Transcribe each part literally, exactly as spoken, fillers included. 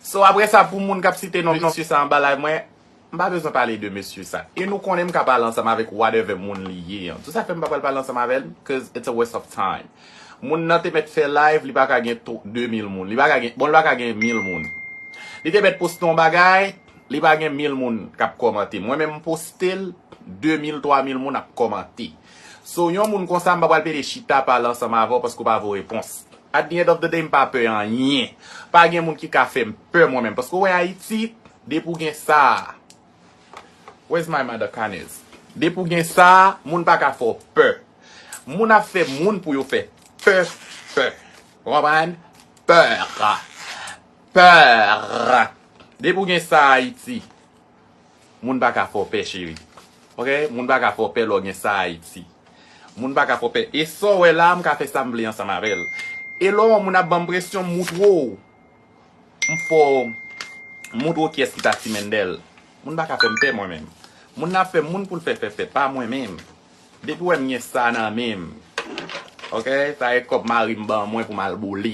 So, apre sa, pou moun k ap site non mesye sa anba live mwen, m pa bezwen pale de mesye sa. E nou konnen m ka pale ansanm avèk whatever moun li ye an. Tou sa fè m pa pral pale ansanm avè l, cause it's a waste of time. Moun nan te mèt fè live, li pa ka gen to- de mil moun. Li pa ka gen, bon, li pa ka gen mil moun. Li te mèt poste yon bagay, li pa gen mil moun k ap kòmante. Mwen menm m poste l, de mil, twa mil moun ap kòmante. So, yon moun konsa, m pa pral pede chita pale ansanm avè w paske w pa voye repons. At the end of the day, m pa pè anyen. Pa gen moun ki ka fè m pè mwen menm. Paske w wè Ayiti, depi w gen sa a, where's my mother Canez? Depi w gen sa a, moun pa ka fè w pè. Moun ap fè moun pou yo fè pè, pè. Ou konprann? Pè. Pè. Depi w gen sa a Ayiti, moun pa ka fè w pè, cheri. Ok? Moun pa ka fè w pè lè w gen sa a Ayiti. Moun pa ka fè w pè. E sa w wè la, m ka fè sa m vle ansanm avè l. E lè yon moun ap ban m presyon, m moutre w. M fè w, m moutre w kiyès ki ta Ti Mendel. Moun pa ka fè m pè mwen menm. Moun nan ap fè moun pou l fè pè pè, pa mwen menm. Depi w wè m gen sa nan men m, ok, sa e kòb mari m ban mwen pou m al boule.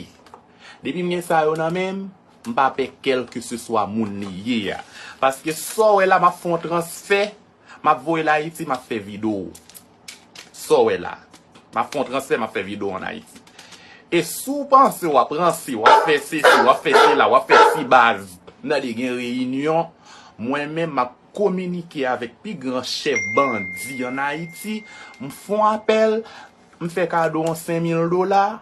Depi m gen sa yo nan men m, m pa pè kèlkeseswa moun li ye a. Paske sa w wè la, m ap fè yon transfè, m ap voye l Ayiti, m ap fè videyo. Sa w wè la. M ap fè yon transfè, m ap fè videyo ann Ayiti. E si w panse w ap ranse, w ap fè sesi, w ap fè sela, w ap fè ti baz, m tande gen reyinyon, mwen menm m ap kominike avèk pi gran chèf bandi ann Ayiti, m fè yon apèl, m fè kado yon senk mil dola,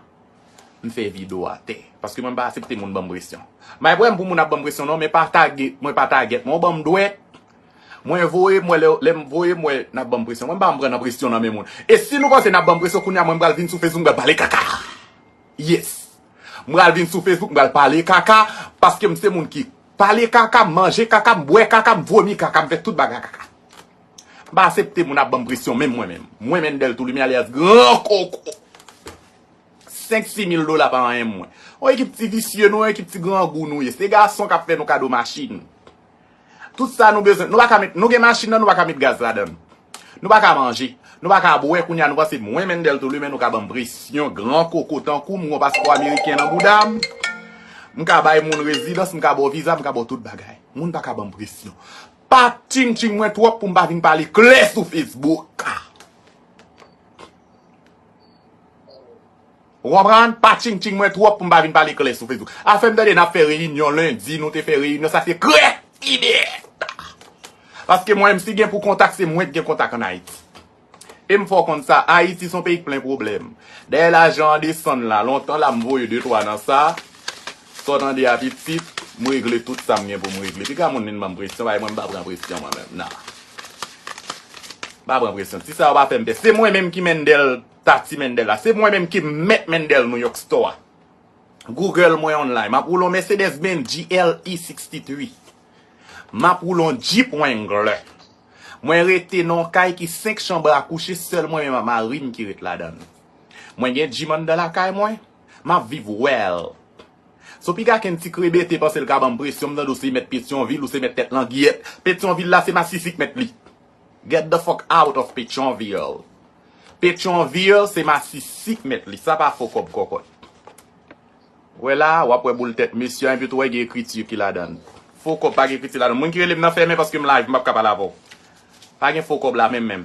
m fè videyo atè. Paske mwen pa aksepte moun ban m presyon. M pa gen pwoblèm pou moun ap ban m presyon non, men pa tagè, mwen pa tagèt mwen, ou ban m dwèt, mwen voye, mwen lè, lè m voye, mwen n ap ban m presyon. Mwen m pa janm pran nan presyon nan men moun. E si nou panse n ap ban m presyon, kounye a mwen m pral vin sou Facebook, m pral pale kaka. Yes. M pral vin sou Facebook, m pral pale kaka, paske m se moun ki pale kaka, m manje kaka, m bwè kaka, m vomi kaka, m fè tout bagay kaka. M pa aksepte moun ap ban m presyon, menm mwen menm. Mwen Mendel Touloumen alias Gran Koko. Senk sis mil dola pa anyen mwen. Yon ekip ti visye nou, yon ekip ti grangou nou ye. Se gason k ap fè nou kado machin. Tout sa nou bezwen. Nou pa ka met, nou gen machin nan, nou pa ka met gaz ladan l. Nou pa ka manje. Nou pa ka bwè, kounye a nou panse mwen Mendel Touloumen, nou ka ban m presyon, Gran Koko tankou m, m gon paspò ameriken nan bouda m. M ka bay moun rezidans, m ka ba w viza, m ka ba w tout bagay. Moun pa ka ban m presyon. Pa tchingtching mwen twòp pou m pa vin pale klè sou Facebook. Ou konprann? Pa tchingtching mwen twòp pou m pa vin pale klè sou Facebook. Afè m tande n ap fè reyinyon lendi, nou te fè reyinyon, sa se krèk ide. Paske mwen menm si gen pou kontak, se mwen ki gen kontak ann Ayiti. E m fè w konn sa, Ayiti se yon peyi k plen pwoblèm. Dayè lajan an desann la, lontan la m voye de twa nan sa. Sa w tande a pitit, m regle tout sa m gen pou m regle. Piga moun vin ban m presyon, bay mwen m pa pran presyon mwen menm, nan. M pa pran presyon. Ti sa yo pa fè m pè. Se mwen menm ki Mendel, Tati Mendel la. Se mwen menm ki mèt Mendel New York Store a. Google mwen online. M ap woule yon Mercedes Benz G L E sixty-three. M ap woule yon Jeep Wrangler. Mwen rete nan yon kay ki senk chanm a kouche, sèl mwen menm ak mari m ki ret ladan l. Mwen gen gym anndan lakay mwen. M ap viv well. So piga kenn ti krebete panse l ka ban m presyon, m tande w se mèt Petyonvil, ou se mèt tèt langiyèt. Petyonvil la se masisi k mèt li. Get the fuck out of Petyonvil. Petyonvil se masisi k mèt li. Sa pa fo kòb kòkòt. Wè la, w ap wè boul tèt mesye a, epi tou wè gen ekriti ki ladan l. Fo kòb pa gen ekriti ladan l. Moun ki rele m nan fèmen paske m live, m p ap ka pale avè w. Pa gen fo kòb la menm menm.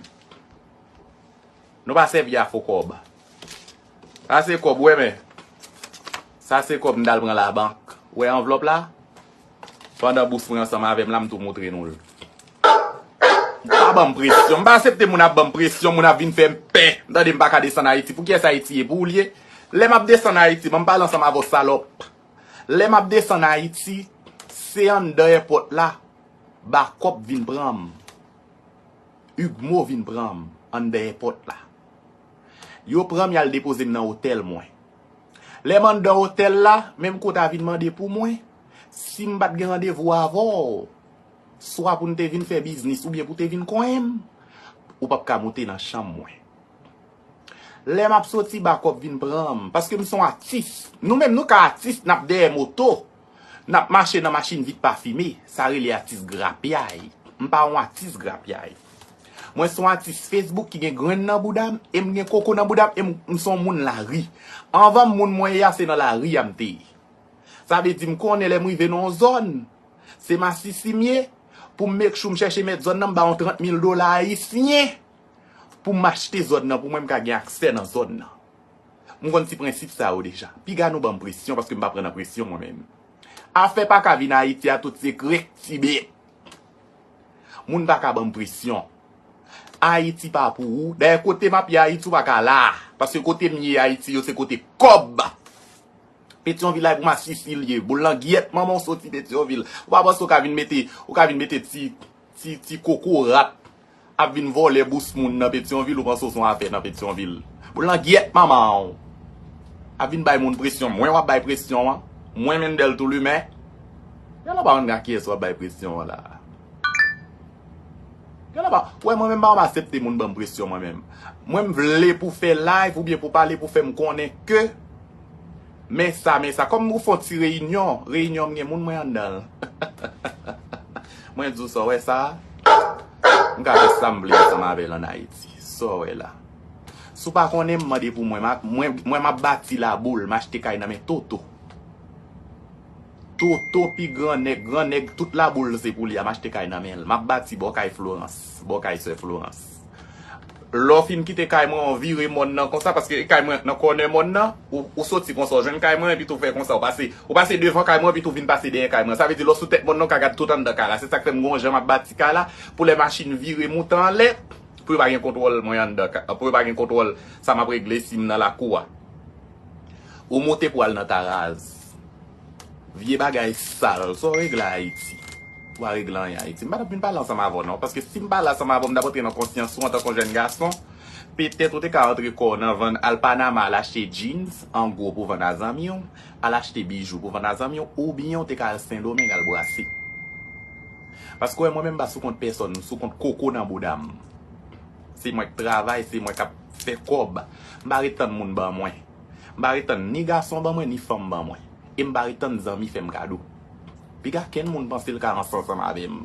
Nou pa sèvi a fo kòb. Sa se kòb, wè men. Sa se kòb m t al pran labank. Wè anvlòp la? Pandan bous mwen ansanm avè m la, m tou moutre nou l. Pa ban m presyon. M pa aksepte moun ap ban m presyon, moun ap vin fè m pè. M tande m pa ka desann Ayiti. Pou kiyès Ayiti ye? Pou ou l ye? Lè m ap desann Ayiti, ban m pale ansanm avè w, salòp. Lè m ap desann Ayiti, se anndan èpòt la, bakòp vin pran m. Ugmo vin pran m anndan èpòt la. Yo pran m, y al depoze m nan otèl mwen. Lè m anndan otèl la, menm kou ta vin mande pou mwen, si m pa t gen randevou avè w, swa pou n te vin fè biznis oubyen pou te vin konyen m, ou p ap ka moute nan chanm mwen. Lè m ap soti, bakòp vin pran m, paske m se yon atis. Nou menm, nou ka atis, n ap dèyè moto, n ap mache nan machin vit pafime. Sa rele atis grapyay. M pa yon atis grapyay. Mwen se yon atis Facebook ki gen grenn nan bouda m, e m gen koko nan bouda m, e m, m se yon moun lari. Anvan m moun mwen ye a, se nan lari a m te ye. Sa vle di m konnen lè m rive nan yon zòn, se masisi m ye, pou m make sure m chèche mèt zòn nan, m ba yon trant mil dola ayisyen pou m achte zòn nan, pou mwen m ka gen aksè nan zòn nan. M konn ti prensip sa yo deja. Piga nou ban m presyon, paske m pa pran nan presyon mwen menm. Afè pa ka vin Ayiti a, tout se krèk tibèt. Moun pa ka ban m presyon. Ayiti pa pou ou. Dayè, kote m ap ye Ayiti, ou pa ka la. Paske kote m ye Ayiti yo, se kote kòb. Petyonvil la, e pou masisi l ye. Boul langyèt manman w soti Petyonvil. Ou pa panse ou ka vin mete, ou ka vin mete ti, ti, ti kokorat ap vin vòlè bous moun nan Petyonvil, ou panse w se yon afè nan Petyonvil. Boul langyèt manman w. Ap vin bay moun presyon. Mwen w ap bay presyon an. Mwen Mendel Toulimen. Gade la pa konn a kiyès w ap bay presyon an la. Gade la pa, wè mwen menm pa aksepte moun ban m presyon mwen menm. Mwen m vle pou fè live oubyen pou pale pou fè m konnen ke men sa, men sa. Kòm ou fè yon ti reyinyon, reyinyon m gen moun mwen anndan l. Mwen di w sa w wè sa a? M ka fè sa m vle ansanm avè l ann Ayiti. Sa w wè la. Si w pa konnen m, mande pou mwen. M a, mwen, mwen m ap bati laboul, m achte kay nan men Toto. Toto pi gran nèg, gran nèg, tout laboul se pou li a, m achte kay nan men l. M ap bati bò kay Florans, bò kay sè Florans. Lè w fin kite kay mwen, w vire mòn nan konsa, paske kay mwen nan kònè mòn nan, ou, ou soti konsa, w jwenn kay mwen, epi tou fè konsa, ou pase, ou pase devan kay mwen, epi tou vin pase dèyè kay mwen. Sa vle di, lè w sou tèt mòn nan, w ka gad tout anndan kay la. Se sa k fè m gen yon jan m ap bati kay la, pou lè machin vire moute anlè, pou yo pa gen kontwòl mwen anndan kay, pou yo pa gen kontwòl sa m ap regle si m nan lakou a. Ou moute pou al nan taraz. Vye bagay sal, sa w regle Ayiti? Ou pa regle anyen Ayiti. M pa t ap vin pale ansanm avè w non, paske si m pale ansanm avè w, m t ap antre nan konsyans ou antanke yon jèn gason. Petèt ou te ka antre kò w nan vann, al Panama, al achte jeans an gwo pou vann a zanmi w, al achte bijou pou vann a zanmi w, oubyen ou te ka al Sendomeng al brase. Paske w wè mwen menm m pa sou kont pèsòn, m sou kont koko nan bouda m. Se mwen k travay, se mwen k ap fè kòb. M pa ret tann moun ban mwen. M pa ret tann ni gason ban mwen, ni fanm ban mwen. E m pa ret tann zanmi fè m kado. Piga kenn moun panse l ka ranse ansanm avè m.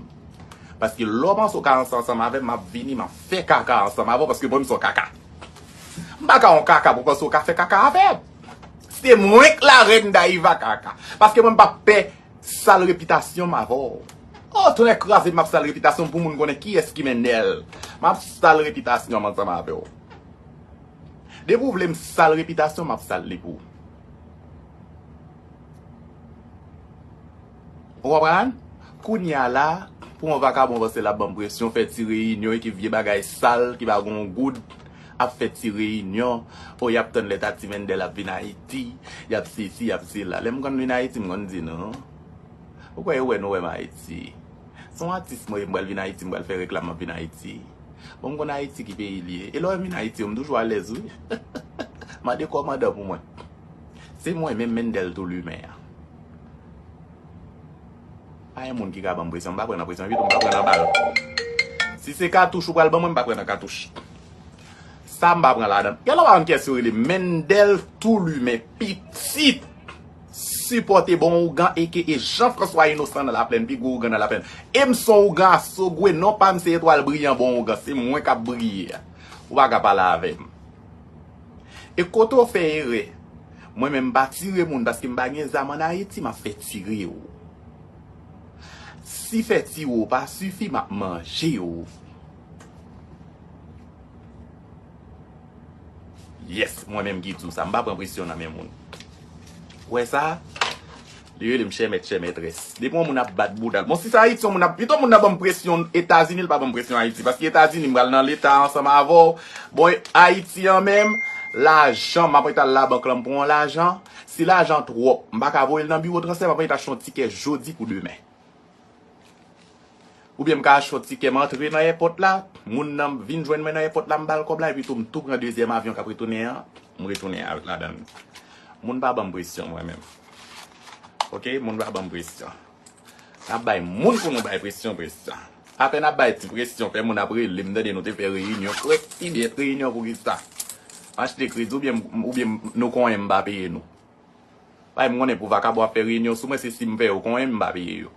Paske lè w panse w ka ranse ansanm avè m, m ap vini, m ap fè kaka ansanm avè w, paske mwen m se yon kaka. M pa ka yon kaka pou panse w ka fè kaka avè m. Se mwen k la reine Daïva kaka. Paske mwen m p ap pè sal repitasyon m avè w. Oh, tonnè kraze m, m ap sal repitasyon m pou moun konnen kiyès ki Mendel. M ap sal repitasyon m ansanm avè w. Depi w vle m sal repitasyon, m ap sal li pou ou. Ou konprann? Kounye a la, pou yon vakabon panse l ap ban m presyon, fè ti reyinyon, ekip vye bagay sal, ki pa gen yon goud, ap fè ti reyinyon. O, y ap tann lè Tati Mendel ap vin Ayiti, y ap sesi, y ap sela. Lè m konn vin Ayiti, m konn di nou. Ou kwè yo wè nou wè m Ayiti? Se yon atis mwen ye, m pral vin Ayiti, m pral fè reklam m ap vin Ayiti. Bon, m konn Ayiti ki peyi l ye. E lè w wè m vin Ayiti, m toujou alèz, wi. Mande kòmandan pou mwen. Se mwen menm Mendel Toulimen an. Pa gen moun ki ka ban m presyon, m pa pran nan presyon, epi tou m pa pran nan bal. Si se katouch ou pral ban mwen, m pa pran nan katouch. Sa m pa pran ladan. Gen lè w pa konn kiyès yo rele Mendel Toulimen, pitit. Sipòte bon ougan, aka Jean François Innocent nan Laplèn, pi gwo ougan nan Laplèn. E m se yon ougan a Sogwe, non pa m se Etwal Briyan bon ougan, se mwen k ap briye a. Ou pa ka pale avè m. E kote w fè erè, mwen menm m pa tire moun paske m pa gen zam ann Ayiti, m ap fè tire w. Si fè tire w pa sifi, m ap manje w. Yes, mwen menm ki di w sa, m pa pran presyon nan men moun. Ou wè sa? Li rele m chè mèt, chè mètrès. Depi yon moun ap bat bouda l. Bon, si se Ayiti, yon moun ap, pito moun nan ban m presyon Etazini, li pa ban m presyon Ayiti. Paske Etazini, m pral nan leta ansanm avè w. Bon, Ayiti an menm, lajan, m ap ret al labank lan, m pran yon lajan. Si lajan twòp, m pa ka voye l nan biwo transfè, m ap ret achte yon tikè jodi pou demen. Oubyen m ka achte yon tikè, m antre nan èpòt la, moun nan vin jwenn mwen nan èpòt la, m ba l kòb la, epi tou m tou pran dezyèm avyon k ap retounen an, m retounen avèk ladan l. Moun pa ban m presyon mwen menm. Oke, moun pa ban m presyon. N ap bay moun pou nou bay presyon, presyon. Apèn ap bay ti presyon, fè moun ap rele m, tande nou te fè reyinyon. Krèk ti bèt reyinyon pou kisa? M achte kredi oubyen, oubyen nou konyen m pa peye nou. Bay m konnen pou vakabon ap fè reyinyon sou mwen, se si m fè yo konyen m pa peye yo.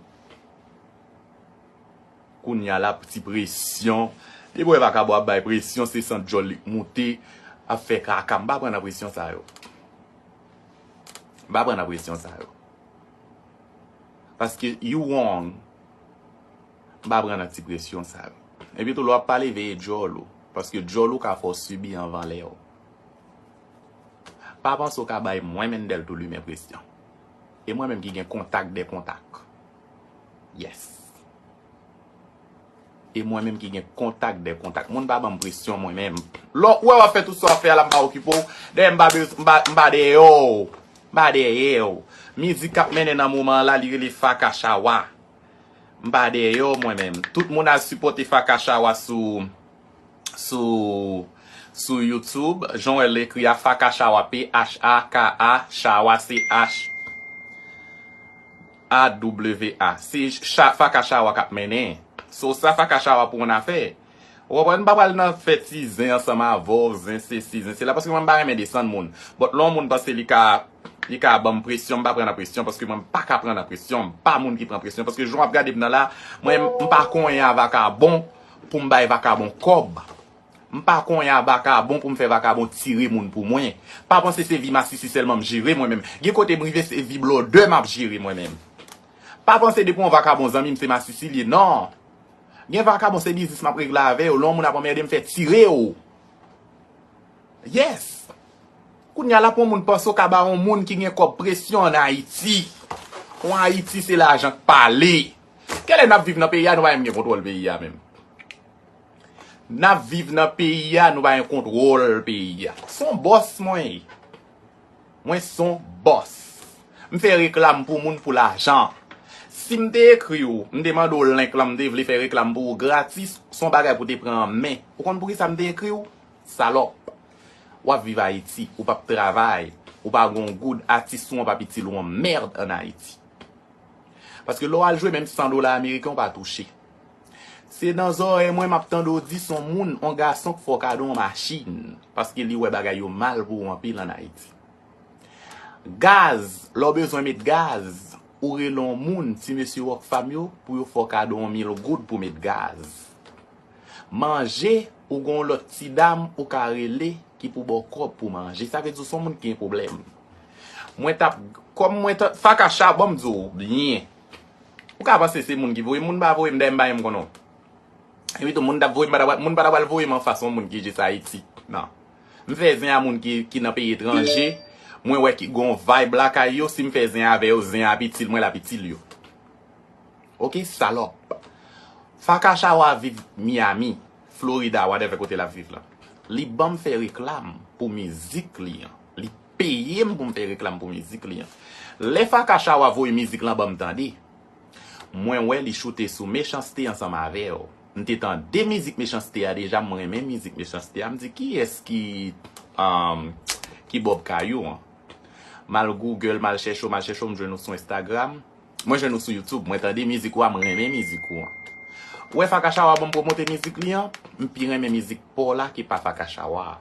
Kounye a la, ti presyon. Depi w wè vakabon ap bay presyon, se san djòl li k moute, ap fè kaka. M pa pran nan presyon sa yo. M pa pran nan presyon sa yo. Paske you wrong. M pa pran nan ti presyon sa yo. Epi tou, lè w ap pale, veye djòl ou. Paske djòl ou ka fè w sibi anvan lè w. Pa panse w ka bay mwen, Mendel Toulumen, presyon. E mwen menm ki gen kontak dè kontak. Yes. E mwen menm ki gen kontak dè kontak. Moun pa ban m presyon mwen menm. Lè w wè w ap fè tout sa w ap fè a la, m pa okipe w. Dayè, m pa bez-, m pa, m pa dèyè w. M pa dèyè w. Mizik k ap mennen nan moman an la, li rele Faka Chawa. M pa dèyè w mwen menm. Tout moun al sipòte Faka Chawa sou, sou, sou YouTube. Jan w wè l ekri a, Faka Chawa, P H A K A, Chawa, C H A W A. Se cha-, Faka Chawa k ap mennen. So, sa Faka Chawa pou yon afè. Ou konprann? M pa pral nan fè ti zen ansanm avè w, zen sesi, zen sela, paske mwen m pa renmen desann moun. But lè yon moun panse li ka, li ka ban m presyon, m pa pran nan presyon, paske mwen m pa ka pran nan presyon, m pa moun ki pran presyon, paske jan w ap gade m nan la, mwen m pa konyen a vakabon pou m bay vakabon kòb. M pa konyen a vakabon pou m fè vakabon tire moun pou mwen. Pa panse se vi masisi sèlman m jere mwen menm. Gen kote m rive se vi blòdè m ap jere mwen menm. Pa panse depi yon vakabon zanmi m se masisi li ye, non. Gen vakabon se biznis m ap regle avè yo, lè yon moun ap anmède m fè tire w. Yes. Kounye a la pou yon moun panse w ka ba yon moun ki gen kòb presyon ann Ayiti. An Ayiti se lajan k pale. Kèlè n ap viv nan peyi a, nou pa menm gen kontwòl peyi a menm. N ap viv nan peyi a, nou pa gen kontwòl peyi a. Se yon bòs mwen ye. Mwen se yon bòs. M fè reklam pou moun pou lajan. Si m te ekri w, m te mande w link lan, m te vle fè reklam pou ou gratis, se yon bagay pou te pran an men. Ou konn poukisa m te ekri w? Salòp. W ap viv Ayiti, ou p ap travay, ou pa gon goud, atis ou an p ap itil ou an mèd ann Ayiti. Paske lè w al jwe, menm san dola ameriken, ou pa touche. Se nan zòrèy mwen m ap tande w di se yon moun, yon gason k fè w kado yon machin, paske li wè bagay yo mal pou ou anpil ann Ayiti. Gaz, lè w bezwen met gaz, ou rele yon moun, ti mesye Rockfam yo, pou yo fè w kado yon mil goud pou met gaz. Manje, ou gon lòt ti dam ou ka rele ki pou ba w kòb pou manje. Sa vle di w se yon moun ki gen pwoblèm. Mwen t ap, kòm mwen t ap, Fakacha, ban m di w byen. Ou ka panse se moun ki voye m, moun pa voye m, dayè m pa menm konnen w. Epi tou, moun t ap voye m, pa ta pral, moun pa ta pral voye m anfas yon moun ki jis Ayiti. Non. M fè zen a moun ki, ki nan peyi etranje, mwen wè ki gon vibe lakay yo, si m fè zen avè yo, zen a ap itil mwen, l ap itil yo. Oke, salòp. Fakachawa viv Miami, Florida, whatever kote l ap viv la. Li ban m fè reklam pou mizik li an. Li peye m pou m fè reklam pou mizik li an. Lè Fakachawa voye mizik lan ban m tande, mwen wè li choute sou Mechanste ansanm avè w. M te tande mizik Mechanste a deja, m renmen mizik Mechanste a. M di, kiyès ki, um, ki Bob Kayou an? M al Google, m al chèche w, m al chèche w, m jwenn ou sou Instagram. Mwen jwenn ou sou YouTube, mwen tande mizik ou a, m renmen mizik ou an. Ou wè Fakachawa ban m pwomote mizik li an, m pi renmen mizik pa w la ke pa Fakachawa a.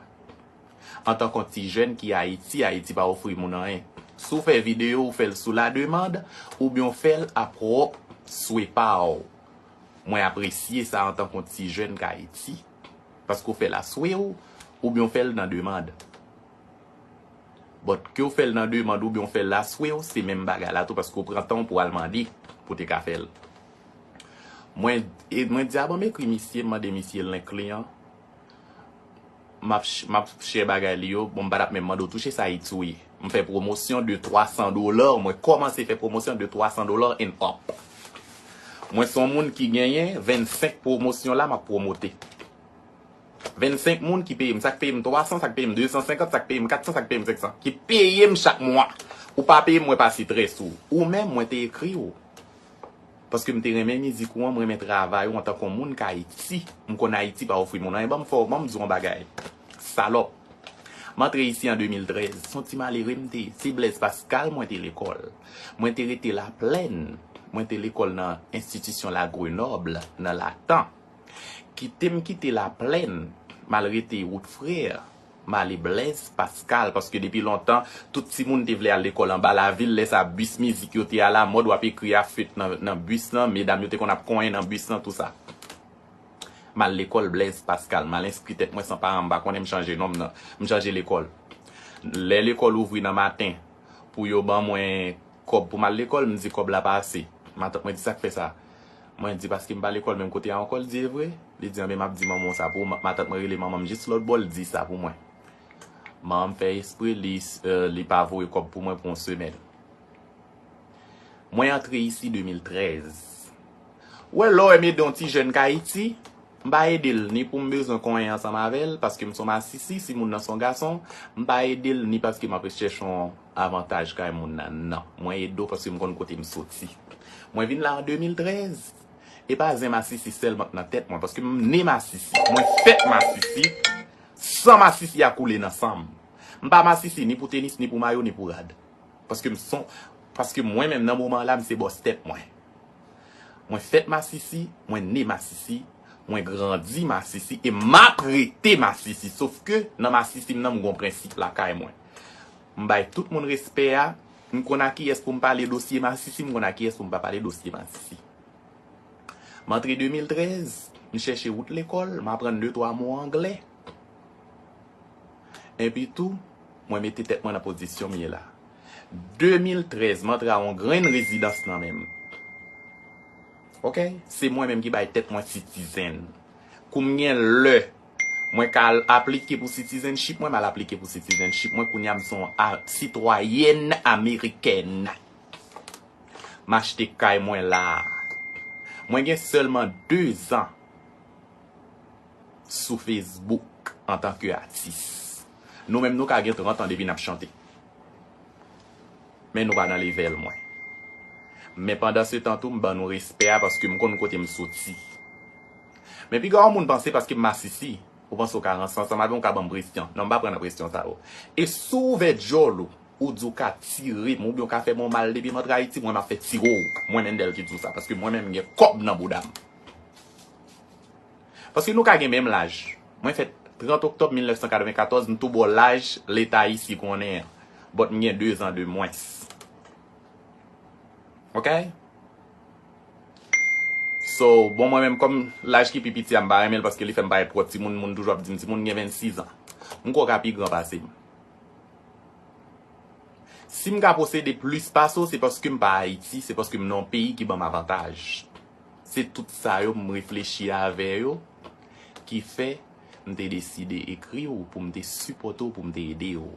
Antanke yon ti jèn ki Ayiti, Ayiti pa ofri moun anyen. Si w fè videyo, ou fè l sou la demande, oubyen w fè l a pwòp swe pa w. Mwen apresye sa antanke yon ti jèn k Ayiti. Paske w fè l a swe w, oubyen w fè l nan demande. But ke w fè l nan demande oubyen w fè l a swe w, se menm bagay la tou, paske w pran tan w pou w al mande pou w te ka fè l. Mwen, e, mwen di a ban m ekri misye, m mande misye link li an. M ap ch-, m ap share bagay li yo, bon, m pa t ap menm mande w touche sa, Itwi. M fè pwomosyon de twa san dola, mwen kòmanse fè pwomosyon de twa san dola and up. Mwen se yon moun ki genyen vennsenk pwomosyon la, m ap pwomote. Vennsenk moun ki peye m, sa k peye m twa san, sa k peye m de san senkant, sa k peye m kat san, sa k peye m senk san, ki peye m chak mwa. Ou pa peye m, mwen pa sitre sou ou. Ou menm, mwen te ekri w. Paske m te renmen mizik ou an, m renmen travay ou antanke yon moun k Ayiti. M konn Ayiti pa ofri moun anyen. Ban m fè w, ban m di w yon bagay. Salòp. M antre isi an de mil trèz. Se yon ti malere m te ye. Se Blaise Pascal mwen te lekòl. Mwen te rete Laplèn. Mwen te lekòl nan enstitisyon La Grenoble, nan Latan. Kite m kite Laplèn, m al rete Wout Frè, m ale Blaise Pascal, paske depi lontan, tout timoun te vle al lekòl anba lavil, lè sa bis mizik yo te alamòd, w ap ekri a fet nan, nan bis lan, medam yo te konn ap konyen nan bis lan, tou sa. M al lekòl Blaise Pascal, m al enskri tèt mwen san paran m pa konnen, m chanje non m nan, m chanje lekòl. Lè lekòl ouvri nan maten, pou yo ban mwen kòb pou m al lekòl, m di kòb la pa ase. Matant mwen di, "Sa k fè sa?" Mwen di, "Paske m pa lekòl menm kote a ankò." L di, "E vre?" Li di, "Anben, m ap di manman w sa pou ou." Ma- Matant mwen rele manman m jis lòt bò, l di sa pou mwen. Manman m fè espre, li, eh, li pa voye kòb pou mwen pou yon semèn. Mwen antre isi de mil trèz. Ou wè, lè w wè m ede yon ti jèn k Ayiti, m pa ede l ni pou m bezwen konyen ansanm avè l, paske m se yon masisi, si moun nan se yon gason, m pa ede l ni paske m ap chèche yon avantaj kay moun nan. Non, mwen ede w paske m konn kote m soti. Mwen vin la an de mil trèz. E pa zen masisi sèlman k nan tèt mwen, paske m ne masisi. Mwen fèt masisi. San masisi a koule nan san m. M pa masisi ni pou tenis, ni pou mayo, ni pou rad. Paske m son, paske mwen menm nan moman la, m se bòs tèt mwen. Mwen fèt masisi, mwen ne masisi, mwen grandi masisi, e m ap rete masisi. Sof ke nan masisi m nan, m gon prensip lakay mwen. M bay tout moun respè a, m konn a kiyès pou m pale dosye masisi, m konn a kiyès pou m pa pale dosye masisi. M antre de mil trèz, m chèche wout lekòl, m aprann de twa mo anglè. Epi tou, mwen mete tèt mwen nan pozisyon m ye la. De mil trèz, m antre a yon grenn rezidans nan men m. Oke? Se mwen menm ki bay tèt mwen citizen. Kou m gen lè, mwen ka al aplike pou citizenship mwen, m al aplike pou citizenship mwen. Kounye a, m se yon a- sitwayèn amerikèn. M achte kay mwen la. Mwen gen sèlman de zan sou Facebook antanke atis. Nou menm, nou ka gen trant an depi n ap chante. Men nou pa nan level mwen. Men pandan se tan tou, m ban nou respè a paske m konn kote m soti. Men piga yon moun panse paske m masisi, ou panse w ka ranse ansanm avè m, ou ka ban m presyon. Non, m pa pran nan presyon sa yo. E si w ouvè djòl ou, ou di w ka tire m, oubyen w ka fè m yon mal depi m antre Ayiti, mwen m ap fè tire w. Mwen Mendel ki di w sa, paske mwen menm m gen kòb nan bouda m. Paske nou ka gen menm laj. Mwen fèt trant oktòb mil nèf san katrevenkatòz, m tou bò laj Leta isi konnen an. But m gen de zan de mwens. Oke? So, bon, mwen menm, kòm laj ki pi piti a, m pa renmen l paske li fè m parèt twò timoun, moun toujou ap di m, "Timoun gen vennsis an." M kwè w ka pi gran pase m. Si m ka posede plis pase w, se paske m pa Ayiti, se paske m nan yon peyi ki ban m avantaj. Se tout sa yo m reflechi avè yo, ki fè m te deside ekri w pou m te sipòte w, pou m te ede w.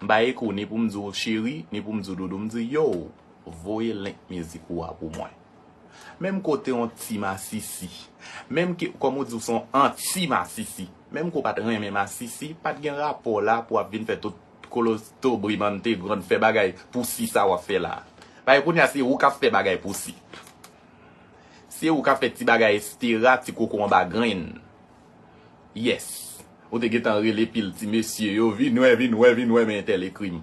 M pa ekri w ni pou m di w cheri, ni pou m di w doudou, m di yo, voye link mizik ou a pou mwen. Menm kote yon ti masisi, menm ke, kòm ou di w se yon anti masisi, menm ke w pa t renmen masisi, pa t gen rapò la pou w ap vin fè tout koloto brimante grann fè bagay pou si sa w ap fè la. Paske kounye a se ou k ap fè bagay pou si. Se ou k ap fè ti bagay estera, ti koko anba grenn. Yes. Ou te gentan rele pil ti mesye yo, vin wè, vin wè, vin wè, men entèl ekri m.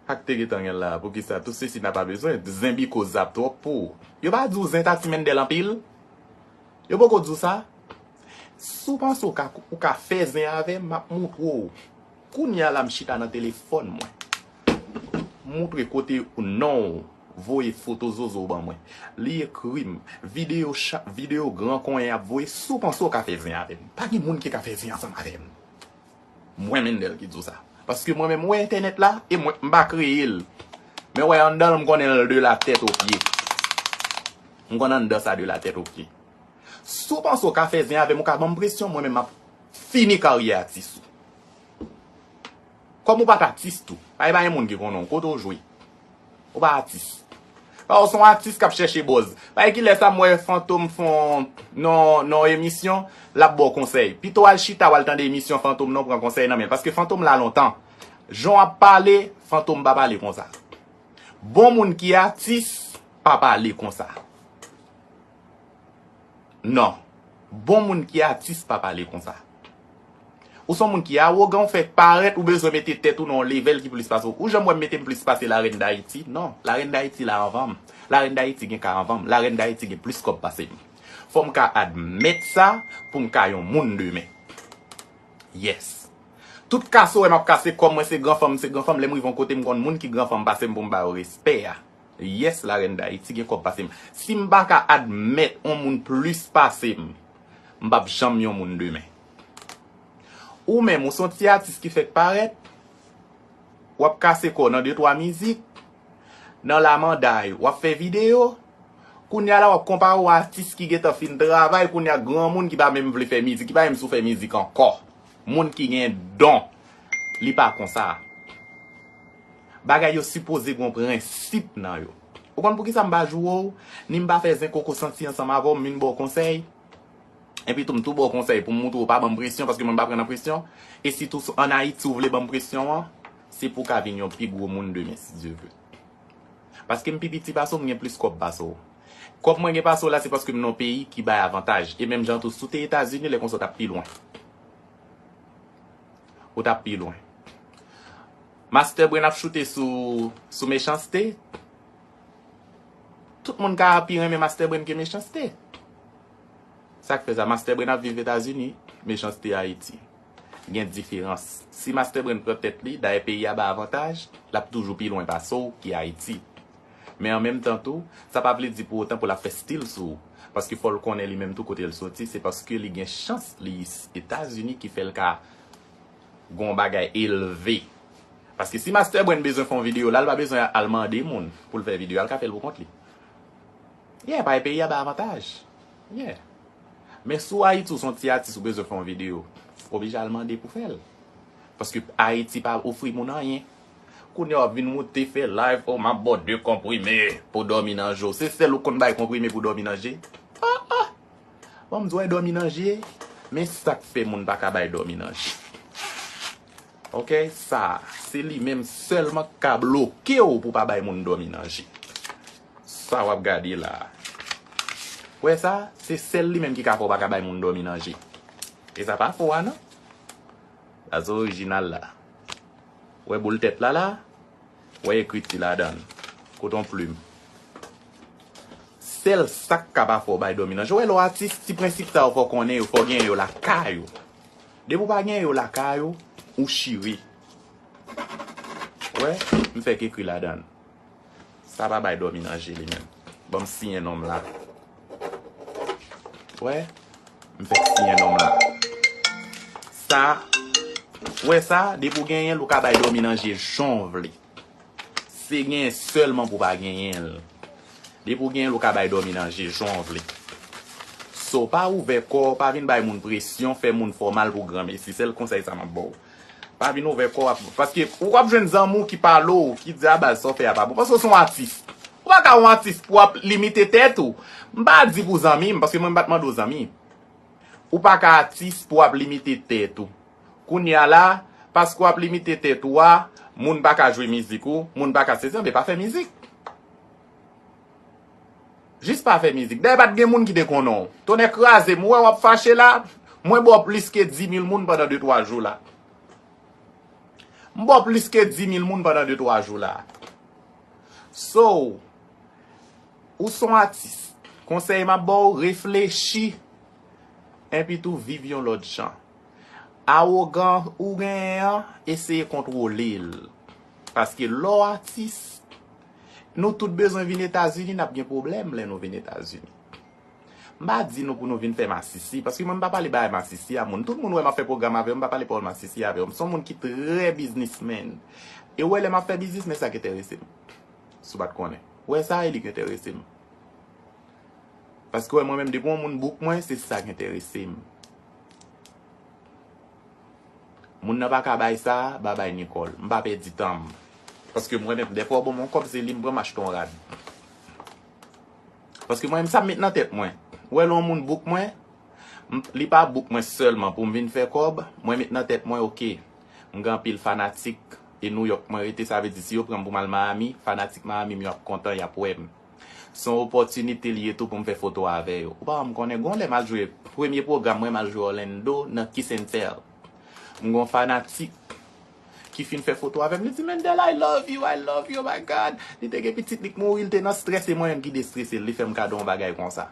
Ak te gentan gen la, poukisa tout sesi n a pa bezwen, zen bikoz ap twòp pou ou. Yo pa di w zen ta ti Mendel anpil? Yo poko di w sa? Si w panse w ka, ou ka fè zen avè m, m ap moutre w. Kounye a la, m chita nan telefòn mwen. Moutre kote non w, voye foto zozo w ban mwen. Li ekri m, videyo cha-, videyo gran konyen ap voye, si w panse w ka fè zen avè m. Pa gen moun ki ka fè zen ansanm avè m. Mwen Mendel ki di w sa. Paske mwen menm, ou wè entènèt la, e mwen, m pa kreye l. Men w wè anndan l, m konnen l de la tèt o pye. M konn anndan sa de la tèt o pye. Si w panse w ka fè zen avè m, ou ka ban m presyon, mwen menm m ap fini karyè atis ou. Kòm ou pa t atis tou, pa gen, pa gen moun ki konnen w, kote w jwe? Ou pa atis. Pa w se yon atis k ap chèche buzz. Pa gen kilè sa m wè Fantom fè yon, nan, nan yon emisyon, l ap ba w konsèy. Pito w al chita, w al tande emisyon Fantom nan, w pran konsèy nan men l. Paske Fantom la lontan. Jan w ap pale, Fantom pa pale konsa. Bon moun ki atis, pa pale konsa. Non. Bon moun ki atis pa pale konsa. Ou se yon moun ki awogan, ou fèk parèt, ou bezwen mete tèt ou nan yon level ki plis pase w. Ou janm wè m mete m plis pase Larèn Dayiti? Non. Larèn Dayiti la anvan m. Larèn Dayiti gen ka anvan m. Larèn Dayiti gen plis kòb pase m. Fò m ka admèt sa pou m ka yon moun demen. Yes. Tout kase w wè m ap kase kò m, mwen se gran fanm, se gran fanm. Lè m rive yon kote, m konn moun ki gran fanm pase m pou m ba yo respè a. Yes, Larèn Dayiti gen kòb pase m. Si m pa ka admèt yon moun plis pase m, m p ap janm yon moun demen. Ou menm, ou se yon ti atis ki fèk parèt, w ap kase kò w nan de twa mizik, nan lamanday, w ap fè videyo. Kounye a la, w ap konpare w a atis ki gentan fin travay, kounye a granmoun ki pa menm vle fè mizik, ki pa menm sou fè mizik ankò. Moun ki gen don, li pa konsa. Bagay yo sipoze gen yon prensip nan yo. Ou konn poukisa m pa joure w, ni m pa fè zen koko santi ansanm avè w, m vin ba w konsèy? Epi tou, m tou ba w konsèy pou m montre w pa ban m presyon, paske mwen m pa pran nan presyon. E sitou, ann Ayiti, ou vle ban m presyon an, se pou w ka vin yon pi gwo moun demen, si Dye vle. Paske m pi piti pase w, m gen plis kòb pase w. Kòb mwen gen pase w la, se paske m nan yon peyi ki bay avantaj. E menm jan tou, si w te Etazini, lè konsa w t ap pi lwen. Ou t ap pi lwen. Master Brain ap choute sou, sou Mechanste. Tout moun ka pi renmen Master Brain ke Mechanste. Sa k fè sa? Master Brain ap viv Etazini, Mechanste Ayiti. Gen diferans. Si Master Brain pran tèt li, dayè peyi a ba avantaj, l ap toujou pi lwen pase w ki Ayiti. Men an menm tan tou, sa pa vle di pou otan pou l ap fè stil sou ou. Paske fò l konnen li menm tou kote l soti, se paske li gen chans li Etazini ki fè l ka gon bagay elve. Paske si Master Brain bezwen fè yon videyo la, l pa bezwen al mande moun pou l fè videyo a, l ka fè l pou kont li. Yeah, paske peyi a ba avantaj. Yeah. Men si w Ayiti, ou se yon ti atis, ou bezwen fè yon videyo, ou oblije al mande pou fè l. Paske Ayiti pa ofri moun anyen. Kounye a w ap vin moute fè live, oh, m ap ba w de konprime pou dòmi nan je w. Se sèl ou konn bay konprime pou dòmi nan je? Ah, ah! Bon, m di w dòmi nan je, men sa k fè moun pa ka bay dòmi nan je. Ok, sa, se li menm sèlman k ka bloke w pou pa bay moun dòmi nan je. Sa w ap gade la. Wè sa, se sèl li menm ki ka fè w pa ka bay moun dòmi nan je. E sa pa fo a non. Sa se orijinal la. Wè boul tèt la la. Wè ekriti ladan l. Koton plim. Sèl sa k ka pa fè w bay dòmi nan je. Wè lè w atis, ti prensip sa yo fò w konnen yo, fò w genyen yo lakay ou. Depi w pa genyen yo lakay ou, ou chire. Wè, m fèk ekri ladan l. Sa pa bay dòmi nan je li menm. Ban m siyen non m la. Wè, m fèk siyen non m la. Sa, wè sa, depi w genyen l, ou ka bay dòmi nan je jan w vle. Se genyen sèlman pou w pa genyen l. Depi w genyen l, ou ka bay dòmi nan je jan w vle. So, pa ouvè kò w, pa vin bay moun presyon, fè moun fè w mal pou granmesi. Sèl konsèy sa m ap ba w. Pa vin ouvè kò w ap, paske ou ap jwenn zanmi w ki pale w, ki di, "A baz, sa w fè a pa bon." Paske w se yon atis. Ou pa ka yon atis pou w ap limite tèt ou. M pa di pou zanmi m, paske mwen m pa t mande w zanmi. Ou pa ka atis pou w ap limite tèt ou. Kounye a la, paske w ap limite tèt ou a, moun pa ka jwe mizik ou, moun pa ka sezi, anben pa fè mizik. Jis pa fè mizik. Dayè pa t gen moun ki te konnen w. Tonnè kraze m, ou wè w ap fache la, mwen ba w plis ke di mil moun pandan de twa jou la. M ba w plis ke di mil moun pandan de twa jou la. So, ou se yon atis. Konsèy m ap ba w, reflechi, enpi tou viv yon lòt jan. Awogan ou genyen an, eseye kontwole l. Paske lè w atis, nou tout bezwen vin Etazini, n ap gen pwoblèm lè nou vin Etazini. M pa di nou pou nou vin fè masisi, paske mwen m pa pale bagay masisi a moun. Tout moun wè m ap fè pwogram avè yo, m pa pale pawòl masisi avè yo. M se yon moun ki trè biznismenn. E w wè lè m ap fè biznis, men sa k enterese m. Si w pa t konnen. W wè sa e li k enterese m. Paske w wè mwen menm, depi yon moun bouk mwen, se sa k enterese m. Moun nan pa ka bay sa, babay Nicole. M pa pèdi tan m. Paske mwen menm, dèfwa w ban m yon kòb, se li m pran m achte yon rad. Paske mwen menm, sa m met nan tèt mwen. Ou wè lè yon moun bouk mwen, m, li pa bouk mwen sèlman pou m vin fè kòb, mwen met nan tèt mwen, oke, m gen anpil fanatik, e Nouyòk mwen rete, sa vle di si yo pran m pou m al Miami, fanatik Miami m yo ap kontan, y ap wè m. Se yon opòtinite li ye tou pou m fè foto avè yo. Ou pa wè m konnen gon lè m al jwe premye pwogram mwen, m al jwe Orlando nan Kiss and Tell. M gon fanatik ki fin fè foto avè m, li di, "Mendel, I love you, I love you, oh my God." Li te gen pitit li k mouri, li te nan strès, e mwen menm ki destrese l, li fè m kado yon bagay konsa.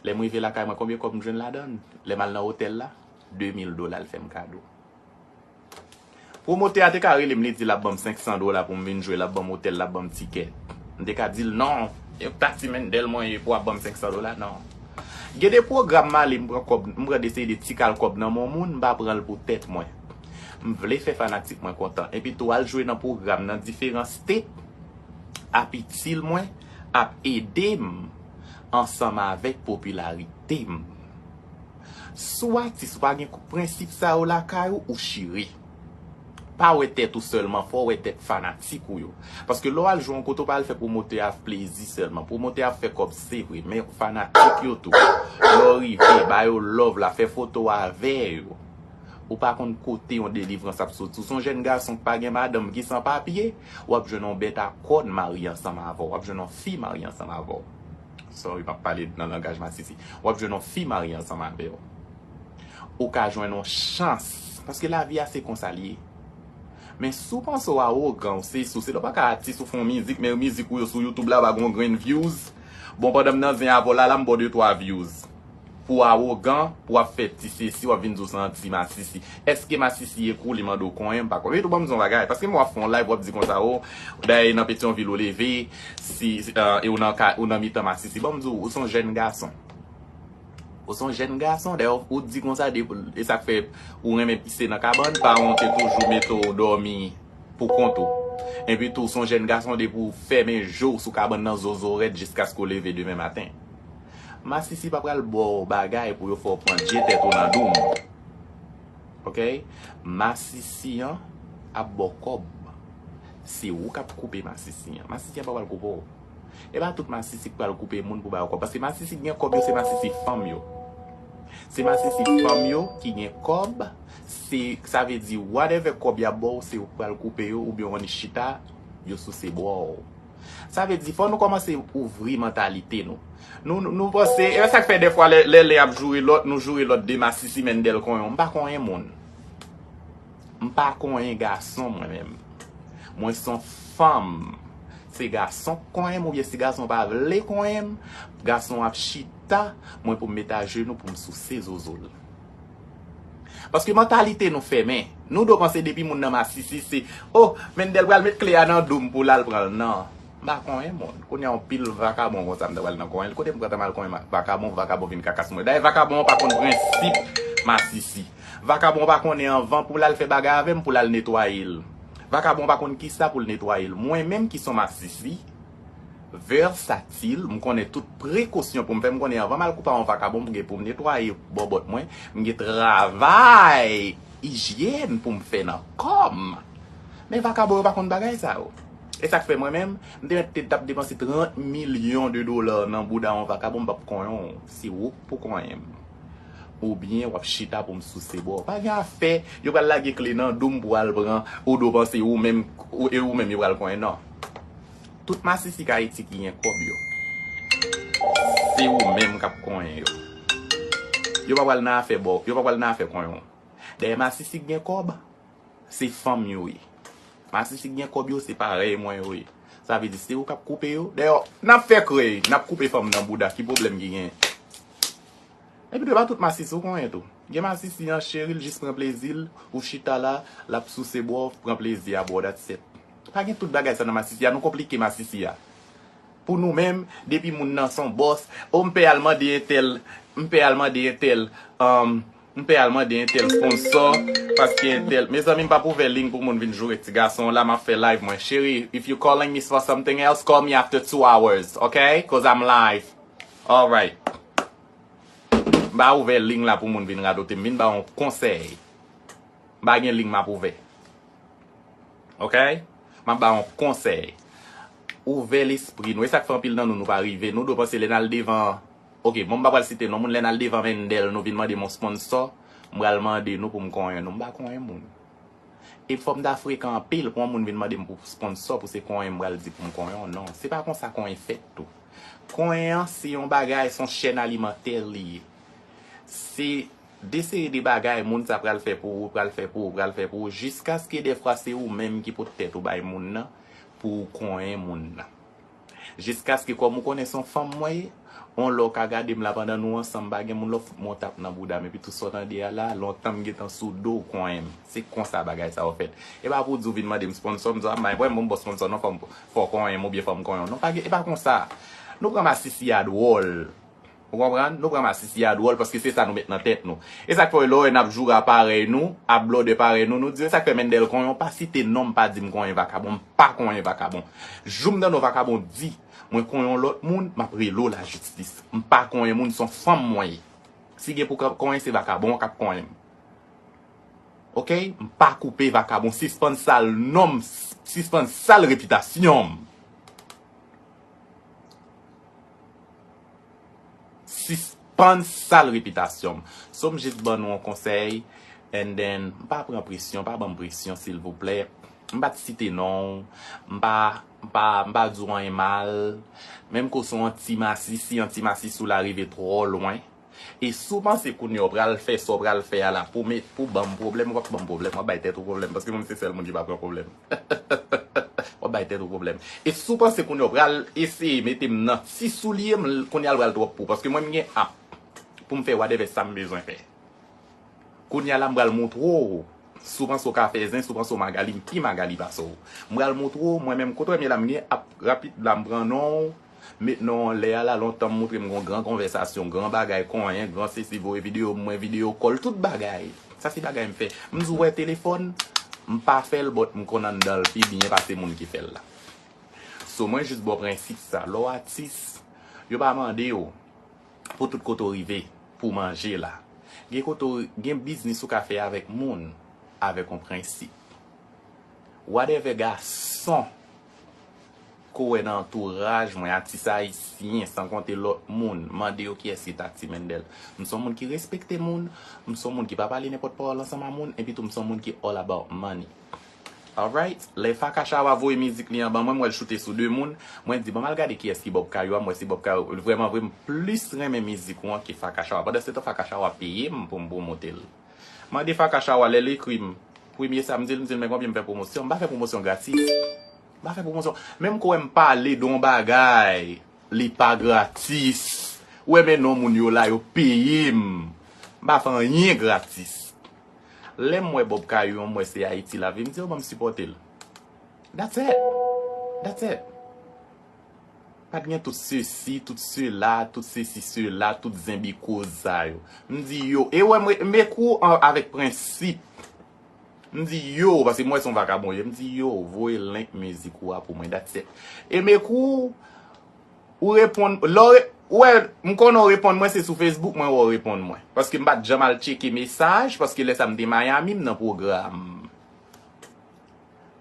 Lè m rive lakay mwen, konbyen kòb m jwenn ladan l? Lè m al nan otèl la, de mil dola l fè m kado. Pwomotè a te ka rele m, li di l ap ban m senk san dola pou m vin jwe, l ap ban m otèl, l ap ban m tikè. M te ka di l non. E ta ti Mendel mwen ye pou w ap ban m senk san dola? Non. Gen de pwogram m ale, m pran kòb, m pran de seri de ti kal kòb nan men yon moun, m pa pran l pou tèt mwen. M vle fè fanatik mwen kontan. Epi tou al jwe nan pwogram nan diferan state, ap itil mwen, ap ede m ansanm avèk popilarite m. Si w atis, ou pa gen prensip sa yo lakay ou, ou chire. Pa wè tèt ou sèlman, fò w wè tèt fanatik ou yo. Paske lè w al jwe yon kote, ou pa al fè pwomotè a plezi sèlman. Pwomotè a ap fè kòb, se vre, men fanatik yo tou. Lè w rive, ba yo love la, fè foto avè yo. Ou pa konn kote yon delivrans ap soti. Ou se yon jèn gason ki pa gen madanm, ki san papye, w ap jwenn yon bèt a kòn marye ansanm avè w. W ap jwenn yon fi marye ansanm avè w. Sorry, m ap pale nan langaj masisi. W ap jwenn yon fi marye ansanm avè w. Ou ka jwenn yon chans. Paske lavi a se konsa l ye. Men si w panse w awogan, ou sesi, ou sela, ou pa ka atis, ou fè yon mizik, men mizik ou yo sou YouTube la pa gen yon grenn views. Bon, pandan m nan zen avè w la, la m ba w de twa views. Pou w awogan, pou w ap fè ti sesi, w ap vin di w se yon ti masisi. Èske masisi ye kou li mande w konyen? M pa konn. Epi tou, ban m di w yon bagay. Paske m wè w ap fè yon live, w ap di konsa, o, dayè e nan Petyonvil ou leve, si, si, e ou nan ka, ou nan mitan masisi. Ban m di w, ou se yon jèn gason. Ou se yon jèn gason, dayè ou di konsa, de, e sa k fè ou renmen pise nan kabann, paran w te toujou mete w dòmi pou kont ou. Epi tou, ou se yon jèn gason, depi w fèmen je w sou kabann nan, zozo rèd jiskaske w leve demen maten. Masisi pa pral ba w bagay pou yo fè w pran dye tèt ou nan doum. Oke? Masisi an ap ba w kòb. Se ou k ap koupe masisi an. Masisi an pa pral koupe w. E pa tout masisi k pral koupe moun pou ba yo kòb. Paske masisi k gen kòb yo, se masisi fanm yo. Se masisi fanm yo ki gen kòb. Se, sa vle di, whatever kòb y ap ba w, se ou k pral koupe yo, oubyen w annik chita, yo souse bwa w. Sa vle di, fò nou kòmanse ouvri mantalite nou. Nou, nou, nou panse, e sa k fè dèfwa lè, lè, lè y ap joure lòt, nou joure lòt de masisi, Mendel konyen w. M pa konyen moun. M pa konyen gason, mwen menm. Mwen se yon fanm. Se gason k konyen m, oubyen si gason pa vle konyen m, gason ap chita, mwen pou m met ajenou pou m souse zozo l. Paske mantalite nou fèmen. Nou dwe panse depi moun nan masisi, se, o, Mendel pral met kle a nan doum pou l al pran l. Non. M pa konyen moun. Kounye a yon pil vakabon konsa m ta pral nan konyen l. Kote m pral ta mal konyen ma-, vakabon, vakabon vin kakas mwen. Dayè, vakabon an pa konn prensip masisi. Vakabon an pa konnen anvan pou l al fè bagay avè m, pou l al netwaye l. Vakabon an pa konn kisa pou l netwaye l. Mwen menm ki se yon masisi, vèsatil, m konnen tout prekosyon pou m fè, m konnen anvan m al koupe a yon vakabon, m gen pou m netwaye bòbòt mwen, m gen travay ijyèn pou m fè nan kò m. Men vakabon yo pa konn bagay sa yo. E sa k fè mwen menm, m te mèt te t ap depanse trant milyon de dola nan bouda yon vakabon, m p ap konyen w. Se ou k pou konyen m. Oubyen w ap chita pou m souse bò w. Pa gen afè, yo pral lage kle nan dou m pou w al pran, ou dwe panse ou menm, ou, e ou menm yo pral konyen, non. Tout masisi k Ayiti ki gen kòb yo, se ou menm k ap konyen yo. Yo pa pral nan afè bò, yo pa pral nan afè konyen w. Dayè masisi k gen kòb, se fanm yo ye. Masisi k gen kòb yo, se parèy mwen yo ye. Sa vle di, se ou k ap koupe yo. Dayè, n ap fè krèy, n ap koupe fanm nan bouda, ki pwoblèm ki gen? Epi tou, e pa tout masisi ou konyen tou. Gen masisi an, cheri, l jis pran plezi l, ou chita la, l ap souse bò w, pran plezi a bò w, that's it. Pa gen tout bagay sa nan masisi a, nou konplike masisi a. Pou nou menm, depi moun nan se yon bòs, o, m pè al mande entèl, m pè al mande entèl, um, m pè al mande entèl sponsò, paske entèl, mezanmi, m p ap ouvè liy pou moun vin joure ti gason la, m ap fè live mwen. Cheri, if you calling me for something else, call me after two hours, okay? Cause I'm live. Alright. M pa ouvè liy la pou moun vin radote m, vin ba yon konsèy. M pa gen liy m ap ouvè. Oke? M ap ba yon konsèy. Ouvè lespri nou. E sa k fè anpil nan nou, nou pa rive. Nou dwe panse lè n al devan, oke, bon, m pa pral site non moun, lè n al devan Mendel, nou vin mande m yon sponsò, m pral mande nou pou m konyen nou. M pa konyen moun. E fò m ta frekan anpil pou yon moun vin mande m pou sponsò, pou se konyen m pral di pou m konyen w. Non, se pa konsa konyen fèt tou. Konyen an se yon bagay, se yon chèn alimantè li ye. Se de seri de bagay moun sa pral fè pou ou, pral fè pou ou, pral fè pou ou, jiskaske dèfwa se ou menm ki pot tèt ou bay moun nan pou ou konyen moun nan. Jiskaske kòm ou konnen se yon fanm mwen ye, yon lè w ka gade m la pandan nou ansanm, pa gen moun lè w fout mwen yon tap nan bouda m, epi tou sa w tande a la, lontan m gentan sou do w konyen m. Se konsa bagay sa yo fèt. E pa pou di w vin mande m sponsò, m di w, a, m pa gen pwoblèm pou m ba w sponsò non, fò m, fò w konyen m oubyen fò m konyen w. Non, pa gen, e pa konsa. Nou pran masisi a dwòl. Ou konprann? Nou pran masisi a dwòl paske se sa nou met nan tèt nou. E sa k fè w lè w wè n ap joure a parèy nou, ap blòdè parèy nou, nou di, "E sa k fè Mendel konyen w pa site non m, pa di m konyen vakabon, m pa konyen vakabon." Jou m tande yon vakabon di, "Mwen konyen yon lòt moun, m ap rele w lajistis." M pa konyen moun, se yon fanm mwen ye. Si gen pou ka-, konyen, se vakabon an k ap konyen m. Oke? M pa koupe vakabon, sispann sal non m, sispann sal repitasyon m. Sispann sal repitasyon m. So m jis ban nou yon konsèy, and then, m pa pran presyon, pa ban m presyon, silvouplè. M pa t site non w, m pa, m pa, m pa di w anyen mal. Menm ke w se yon ti masisi, yon ti masisi w la rive twò lwen. E si w panse kounye a w pral fè sa w pral fè a la pou met, pou ban m pwoblèm, w p ap ban m pwoblèm, w ap bay tèt ou pwoblèm, paske mwen se sèl moun ki pa pran pwoblèm. W ap bay tèt ou pwoblèm. E si w panse kounye a w pral eseye mete m nan ti soulye m, kounye a l pral twòp pou w, paske mwen m gen app pou m fè whatever sa m bezwen fè. Kounye a la m pral montre w, si w panse w ka fè zen, si w panse w Magali, m pi Magali pase w. M pral montre w, mwen menm kote w wè m ye la, m gen app rapid la, m pran non w, met non w anlè a la, lontan m montre m gon gran konvèsasyon, gran bagay, konyen, gran sesi, voye videyo, mwen videyo kòl, tout bagay. Sa se bagay m fè. M di w wè telefòn, m pa fè l, but m konn anndan l pi byen pase moun ki fè l la. So, mwen jis ba w prensip sa. Lè w atis, yo pa mande w pou tout kote w rive, pou w manje la. Gen kote w, gen biznis ou ka fè avèk moun, avèk yon prensip. Whatever gason ke w wè nan antouraj mwen, atis ayisyen, san konte lòt moun, mande yo kiyès ki Tati Mendel. M se yon moun ki respekte moun, m se yon moun ki pa pale nenpòt pawòl ansanm a moun, epi tou m se yon moun ki all about money. Alright? Lè Faka Chawa voye mizik li an ban mwen, m wè l choute sou de moun, mwen di, "Ban m al gade kiyès ki Bob Kayou a, m wè si Bob Kayou." Vrèman vre, m plis renmen mizik ou an ke Faka Chawa. Pandan se tan, Faka Chawa peye m pou m pwomote l. Mande Faka Chawa lè l ekri m. Premye sa, m di l, m di l, "Men konbyen m fè pwomosyon?" M pa fè pwomosyon gratis. M pa fè pwomosyon. Menm ke w wè m pale de yon bagay, li pa gratis. Ou wè men non moun yo la, yo peye m. M pa fè anyen gratis. Lè m wè Bob Kayou, m wè se Ayiti l ap viv, m di yo ban m sipòte l. That's it. That's it. Pa t gen tout sesi, tout sela, tout sesi, sela, tout zenbi koz sa yo. M di yo, e wè m, m ekri w an, avèk prensip. M di yo, paske m wè se yon vakabon ye. M di yo, voye link mizik ou a pou mwen, that's it. E m ekri w, ou reponn, lè w re-, ou wè, m konnen w reponn mwen, se sou Facebook mwen wè w reponn mwen. Paske m pa t janm al tcheke mesaj, paske lè sa m te Miami, m nan pwogram.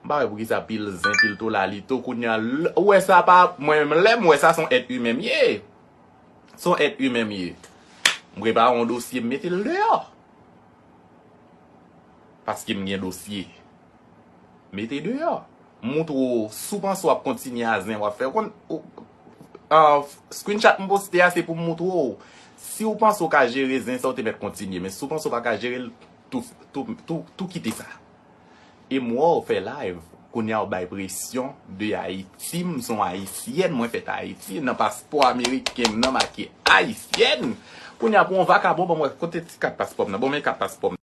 M pa wè poukisa pil zen, pil tolalito, kounye a, l-, ou wè sa pa, mwen menm, lè m wè sa, se yon èt imen m ye. Se yon èt imen m ye. M prepare yon dosye, m mete l deyò. Paske m gen dosye. Mete deyò. Montre w, si w panse w ap kontinye a zen w ap fè. Ou konn, ou, ah, screenshot m poste a, se pou m montre w. Si w panse w ka jere zen sa, w te mèt kontinye. Men si w panse w pa ka jere l, tou, tou, tou, tou kite sa. E m wè w fè live, kounye a w bay presyon de Ayiti, m se yon Ayisyèn, mwen fèt Ayiti, nan paspò ameriken m nan make Ayisyèn. Kounye a pou yon vakabon, ban m wè kote ti kat paspò m nan, ban m kat paspò m.